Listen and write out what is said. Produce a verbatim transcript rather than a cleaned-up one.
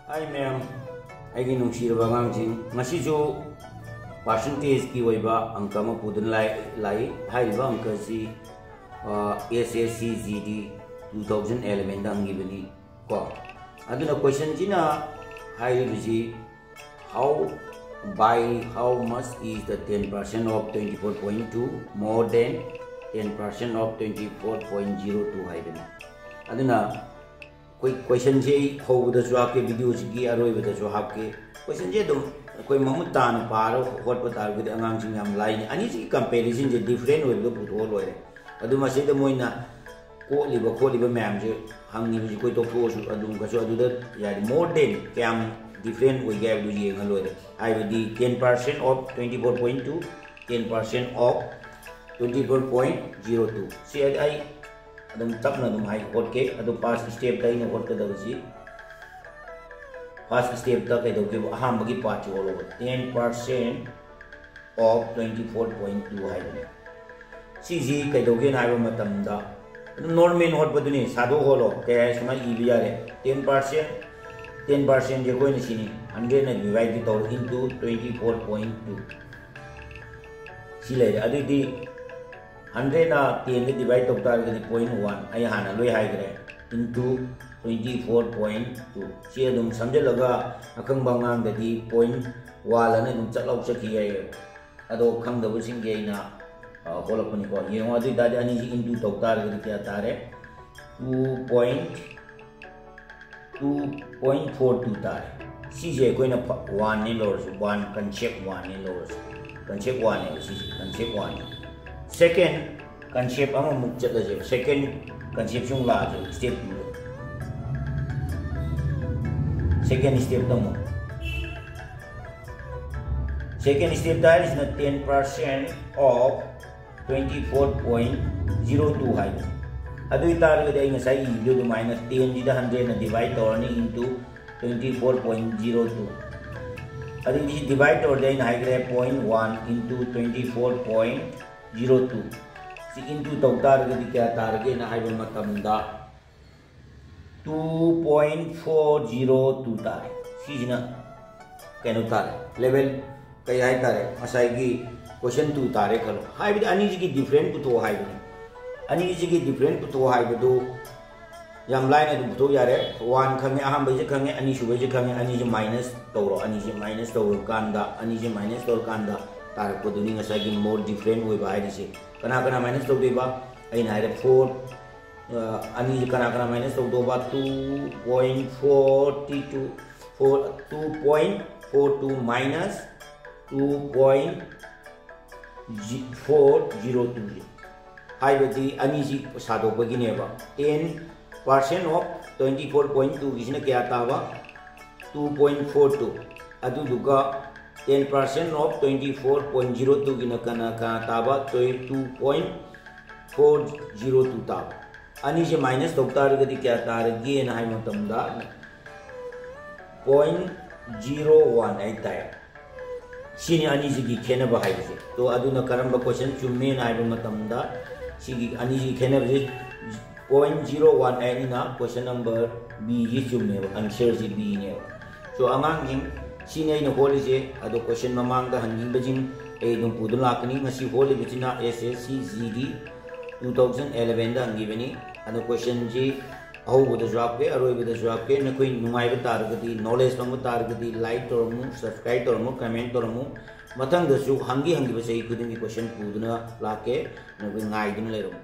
Hi ꯃꯌꯥꯝ, ꯑꯩꯒꯤ ꯅꯨꯡꯁꯤꯔꯕ ꯑꯉꯥꯡꯁꯤꯡ, ꯉꯁꯤꯁꯨ ꯄꯥꯔꯁꯦꯟꯇꯦꯖꯀꯤ ꯑꯣꯏꯕ ꯑꯪꯀ ꯑꯃ ꯄꯨꯗꯨꯅ ꯂꯥꯛ- ꯂꯥꯛꯏ꯫ ꯍꯥꯏꯔꯤꯕ ꯑꯪꯀ ꯑꯁꯤ S S C G D two thousand ꯑꯦꯂꯦꯚꯦꯟꯗ ꯍꯪꯈꯤꯕꯅꯤ ꯀꯣ꯫ ꯑꯗꯨꯅ ꯀꯣꯏꯁꯟꯁꯤꯅ ꯍꯥꯏꯔꯤꯕꯁꯤ, how, by how much is the ten percent of twenty four point two more than ten percent of twenty four point zero two ꯍꯥꯏꯕꯅꯤ꯫ ꯑꯗꯨꯅ ꯑꯩꯈꯣꯏ ꯀꯣꯏꯁꯟꯁꯦ ꯑꯩ ꯍꯧꯕꯗꯁꯨ ꯍꯥꯞꯀꯦ, ꯚꯤꯗꯤꯑꯣꯁꯤꯒꯤ ꯑꯔꯣꯏꯕꯗꯁꯨ ꯍꯥꯞꯀꯦ꯫ ꯀꯣꯏꯁꯟꯁꯦ ꯑꯗꯨꯝ ꯑꯩꯈꯣꯏ ꯃꯃꯨꯠ ꯇꯥꯅ ꯄꯥꯔꯒ ꯍꯣꯠꯄ ꯇꯥꯔꯒꯗꯤ ꯑꯉꯥꯡꯁꯤꯡ ꯌꯥꯝ ꯂꯥꯏꯅꯤ꯫ ꯑꯅꯤꯁꯤꯒꯤ ꯀꯝꯄꯦꯔꯤꯖꯟꯁꯦ ꯗꯤꯐ꯭ꯔꯦꯟ ꯑꯣꯏꯕꯗꯣ ꯄꯨꯊꯣꯛꯑ ꯂꯣꯏꯔꯦ꯫ ꯑꯗꯨ ꯃꯁꯤꯗ ꯃꯣꯏꯅ ꯀꯣꯠꯂꯤꯕ ꯈꯣꯠꯂꯤꯕ ꯃꯌꯥꯝꯁꯦ ꯍꯪꯉꯤꯕꯁꯤ ꯑꯩꯈꯣꯏ ꯇꯣꯛꯊꯣꯛꯑꯁꯨ ꯑꯗꯨꯝ ꯀꯩꯁꯨ ꯑꯗꯨꯗ ꯌꯥꯔꯦ꯫ ꯃꯣꯔ ꯗꯦꯟ ꯀꯌꯥꯝ ꯗꯤꯐ꯭ꯔꯦꯟ ꯑꯣꯏꯒꯦ ꯍꯥꯏꯕꯗꯨ ꯌꯦꯡꯉ ꯂꯣꯏꯔꯦ꯫ ꯍꯥꯏꯕꯗꯤ ten percent of twenty four point two, ten percent of twenty four point zero two꯫ ꯁꯤ ꯑꯩ ꯑꯗꯨꯝ ꯇꯞꯅ ꯑꯗꯨꯝ ꯍꯥꯏ ꯍꯣꯠꯀꯦ꯫ ꯑꯗꯣ ꯐꯥꯔꯁ ꯁ꯭ꯇꯦꯞꯇ ꯑꯩꯅ ꯍꯣꯠꯀꯗꯕꯁꯤ, ꯐꯥꯔꯁ ꯁ꯭ꯇꯦꯞꯇ ꯀꯩꯗꯧꯒꯦꯕ? ꯑꯍꯥꯟꯕꯒꯤ ꯄꯥꯔꯠꯁꯤ ꯍꯣꯠꯂꯣꯕ꯫ Ten percent of twenty four point two ꯍꯥꯏꯕꯅꯦ꯫ ꯁꯤꯁꯤ ꯀꯩꯗꯧꯒꯦꯅ ꯍꯥꯏꯕ ꯃꯇꯝꯗ, ꯑꯗꯨꯝ ꯅꯣꯔꯃꯦꯜ ꯍꯣꯠꯄꯗꯨꯅꯤ, ꯁꯥꯗꯣꯛ ꯍꯣꯠꯂꯣ꯫ ꯀꯩ ꯍꯥꯏ ꯁꯨꯃꯥꯏꯅ ꯏꯕ ꯌꯥꯔꯦ꯫ Ten percent, ten percentꯁꯦ ꯑꯩꯈꯣꯏꯅ ꯁꯤꯅꯤ, ꯍꯟꯗ꯭ꯔꯦꯠꯅ ꯗꯤꯚꯥꯏꯠꯇꯤ ꯇꯧꯔꯣ into twenty four point two꯫ ꯁꯤ ꯂꯩꯔꯦ꯫ ꯑꯗꯨꯏꯗꯤ ꯍꯟꯗ꯭ꯔꯦꯠꯅ ꯇꯦꯟꯗ ꯗꯤꯚꯥꯏꯠ ꯇꯧ ꯇꯥꯔꯒꯗꯤ ꯄꯣꯏꯟ ꯋꯥꯟ, ꯑꯩ ꯍꯥꯟꯅ ꯂꯣꯏ ꯍꯥꯏꯈ꯭ꯔꯦ, into twenty four point two꯫ ꯁꯤ ꯑꯗꯨꯝ ꯁꯝꯖꯜꯂꯒ ꯑꯈꯪꯕ ꯑꯉꯥꯡꯗꯗꯤ ꯄꯣꯏꯟ ꯋꯥꯟ ꯑꯅ ꯑꯗꯨꯝ ꯆꯠꯂꯥꯎ ꯆꯠꯈꯤ ꯌꯥꯏꯌꯦ꯫ ꯑꯗꯣ ꯈꯪꯗꯕꯁꯤꯡꯒꯤ ꯑꯩꯅ, ꯑ, ꯍꯣꯠꯂꯛꯄꯅꯤꯀꯣ꯫ ꯌꯦꯡꯉꯣ, ꯑꯗꯨ ꯑꯣꯏ ꯇꯥꯔꯗꯤ ꯑꯅꯤꯁꯤ into ꯇꯧ ꯇꯥꯔꯒꯗꯤ ꯀꯌꯥ ꯇꯥꯔꯦ? Two point two point four two ꯇꯥꯔꯦ꯫ ꯁꯤꯁꯦ ꯑꯩꯈꯣꯏꯅ ꯐ-, ꯋꯥꯟꯅꯦ ꯂꯧꯔꯁꯨ, ꯋꯥꯟ, ꯀꯟꯁꯦꯞ ꯋꯥꯟꯅꯦ ꯂꯧꯔꯁꯨ, ꯀꯟꯁꯦꯞ ꯋꯥꯟꯅꯦꯕ ꯁꯤꯁꯦ, ꯀꯟꯁꯦꯞ ꯋꯥꯟꯅꯦ꯫ ꯁꯦꯀꯦꯟ ꯀꯟꯁꯦꯞ ꯑꯃꯃꯨꯛ ꯆꯠꯂꯁꯦꯕ, ꯁꯦꯀꯦꯟ ꯀꯟꯁꯦꯞꯁꯨ ꯑꯃꯨꯛ ꯂꯥꯛꯑꯁꯦꯕ, ꯁ꯭ꯇꯦꯞ ꯇꯨꯗ꯫ ꯁꯦꯀꯦꯟ ꯁ꯭ꯇꯦꯞꯇ ꯑꯃꯨꯛ, ꯁꯦꯀꯦꯟ ꯁ꯭ꯇꯦꯞꯇ ꯍꯥꯏꯔꯤꯁꯤꯅ ten percent of twenty four point zero two ꯍꯥꯏꯕꯅꯤ꯫ ꯑꯗꯨ ꯑꯣꯏ ꯇꯥꯔꯒꯗꯤ ꯑꯩ ꯉꯁꯥꯏ ꯏꯕꯗꯨ ꯑꯗꯨꯃꯥꯏꯅ ꯇꯦꯟꯁꯤꯗ ꯍꯟꯗ꯭ꯔꯦꯠꯅ ꯗꯤꯚꯥꯏꯠ ꯇꯧꯔꯅꯤ into twenty four point zero two꯫ ꯑꯗꯨꯗꯤ ꯁꯤ ꯗꯤꯚꯥꯏꯠ ꯇꯧꯔꯗꯤ ꯑꯩꯅ ꯍꯥꯏꯈ꯭ꯔꯦ, point one into twenty four point zero two꯫ ꯁꯤ into ꯇꯧ ꯇꯥꯔꯒꯗꯤ ꯀꯌꯥ ꯇꯥꯔꯒꯦꯅ ꯍꯥꯏꯕ ꯃꯇꯝꯗ, two point four zero two ꯇꯥꯔꯦ꯫ ꯁꯤꯁꯤꯅ ꯀꯩꯅꯣ ꯇꯥꯔꯦ, ꯂꯦꯚꯦꯜ ꯀꯩ ꯍꯥꯏꯇꯥꯔꯦ, ꯉꯁꯥꯏꯒꯤ ꯀꯣꯏꯁꯟ ꯇꯨ ꯇꯥꯔꯦ ꯈꯜꯂꯣ꯫ ꯍꯥꯏꯕꯗꯤ ꯑꯅꯤꯁꯤꯒꯤ ꯗꯤꯐ꯭ꯔꯦꯟ ꯄꯨꯊꯣꯛꯑꯣ ꯍꯥꯏꯕꯅꯤ꯫ ꯑꯅꯤꯁꯤꯒꯤ ꯗꯤꯐ꯭ꯔꯦꯟ ꯄꯨꯊꯣꯛꯑꯣ ꯍꯥꯏꯕꯗꯨ ꯌꯥꯝ ꯂꯥꯏꯅ ꯑꯗꯨꯝ ꯄꯨꯊꯣꯛ ꯌꯥꯔꯦ꯫ ꯋꯥꯟ ꯈꯪꯉꯦ, ꯑꯍꯥꯟꯕꯩꯁꯦ ꯈꯪꯉꯦ, ꯑꯅꯤꯁꯨꯕꯩꯁꯦ ꯈꯪꯉꯦ, ꯑꯅꯤꯁꯦ ꯃꯥꯏꯅꯁ ꯇꯧꯔꯣ꯫ ꯑꯅꯤꯁꯦ ꯃꯥꯏꯅꯁ ꯇꯧꯔꯀꯥꯟꯗ, ꯑꯅꯤꯁꯦ ꯃꯥꯏꯅꯁ ꯇꯧꯔꯀꯥꯟꯗ ꯇꯥꯔꯛꯄꯗꯨꯅꯤ ꯉꯁꯥꯏꯒꯤ ꯃꯣꯔ ꯗꯤꯐ꯭ꯔꯦꯟ ꯑꯣꯏꯕ ꯍꯥꯏꯔꯤꯁꯦ꯫ ꯀꯅꯥ ꯀꯅꯥ ꯃꯥꯏꯅꯁ ꯇꯧꯗꯣꯏꯕ? ꯑꯩꯅ ꯍꯥꯏꯔꯦ ꯐꯣꯔ, ꯑꯅꯤꯁꯦ ꯀꯅꯥ ꯀꯅꯥ minus ꯇꯧꯗꯧꯕ? Two point forty two, four, two point four two minus two point four zero two ꯍꯥꯏꯕꯗꯤ ꯑꯅꯤꯁꯤ ꯁꯥꯗꯣꯛꯄꯒꯤꯅꯦꯕ꯫ Ten percent of twenty four point two ꯒꯤꯁꯤꯅ ꯀꯌꯥ ꯇꯥꯕ? Two point four two꯫ ꯑꯗꯨꯗꯨꯒ ten percent of twenty four point zero two ꯒꯤꯅ ꯀꯅꯥ ꯀꯅꯥ ꯇꯥꯕ? Two point four zero two ꯇꯥꯕ꯫ ꯑꯅꯤꯁꯦ ꯃꯥꯏꯅꯁ ꯇꯧ ꯇꯥꯔꯒꯗꯤ ꯀꯌꯥ ꯇꯥꯔꯒꯦꯅ ꯍꯥꯏꯕ ꯃꯇꯝꯗ, point zero one ꯍꯥꯏꯇꯥꯔꯦ꯫ ꯁꯤꯅꯤ ꯑꯅꯤꯁꯤꯒꯤ ꯈꯦꯠꯅꯕ ꯍꯥꯏꯕꯁꯦ꯫ ꯇꯣ, ꯑꯗꯨꯅ ꯀꯔꯝꯕ ꯀꯣꯏꯁꯟ ꯆꯨꯝꯃꯦꯅ ꯍꯥꯏꯕ ꯃꯇꯝꯗ, ꯁꯤꯒꯤ ꯑꯅꯤꯁꯤꯒꯤ ꯈꯦꯠꯅꯕꯁꯦ point zero one ꯑꯩꯠꯅꯤꯅ ꯀꯣꯏꯁꯟ ꯅꯝꯕꯔ ꯕꯤꯁꯤ ꯆꯨꯝꯃꯦꯕ, ꯑꯟꯁꯔꯁꯤ ꯕꯤꯅꯦꯕ꯫ ꯁꯣ, ꯑꯉꯥꯡꯁꯤꯡ, ꯁꯤꯅꯤ ꯑꯩꯅ ꯍꯣꯠꯂꯤꯁꯦ꯫ ꯑꯗꯣ ꯀꯣꯏꯁꯟ ꯃꯃꯥꯡꯗ ꯍꯪꯈꯤꯕꯁꯤꯡ ꯑꯩ ꯑꯗꯨꯝ ꯄꯨꯗꯨꯅ ꯂꯥꯛꯀꯅꯤ꯫ ꯉꯁꯤ ꯍꯣꯠꯂꯤꯕꯁꯤꯅ S S C G D two thousand elevenꯗ ꯍꯪꯈꯤꯕꯅꯤ꯫ ꯑꯗꯣ ꯀꯣꯏꯁꯟꯁꯤ ꯑꯍꯧꯕꯗꯁꯨ ꯍꯥꯞꯀꯦ, ꯑꯔꯣꯏꯕꯗꯁꯨ ꯍꯥꯞꯀꯦ꯫ ꯅꯈꯣꯏ ꯅꯨꯡꯉꯥꯏꯕ ꯇꯥꯔꯒꯗꯤ, ꯅꯣꯂꯦꯖ ꯐꯪꯕ ꯇꯥꯔꯒꯗꯤ, ꯂꯥꯏꯛ ꯇꯧꯔꯝꯃꯨ, ꯁꯕꯁꯀ꯭ꯔꯥꯏꯕ ꯇꯧꯔꯝꯃꯨ, ꯀꯃꯦꯟ ꯇꯧꯔꯝꯃꯨ꯫ ꯃꯊꯪꯗꯁꯨ ꯍꯪꯒꯤ ꯍꯪꯈꯤꯕ ꯆꯍꯤ ꯈꯨꯗꯤꯡꯒꯤ ꯀꯣꯏꯁꯟ ꯄꯨꯗꯨꯅ ꯂꯥꯛꯀꯦ꯫ ꯅꯈꯣꯏ ꯉꯥꯏꯗꯨꯅ ꯂꯩꯔꯝꯃꯨ꯫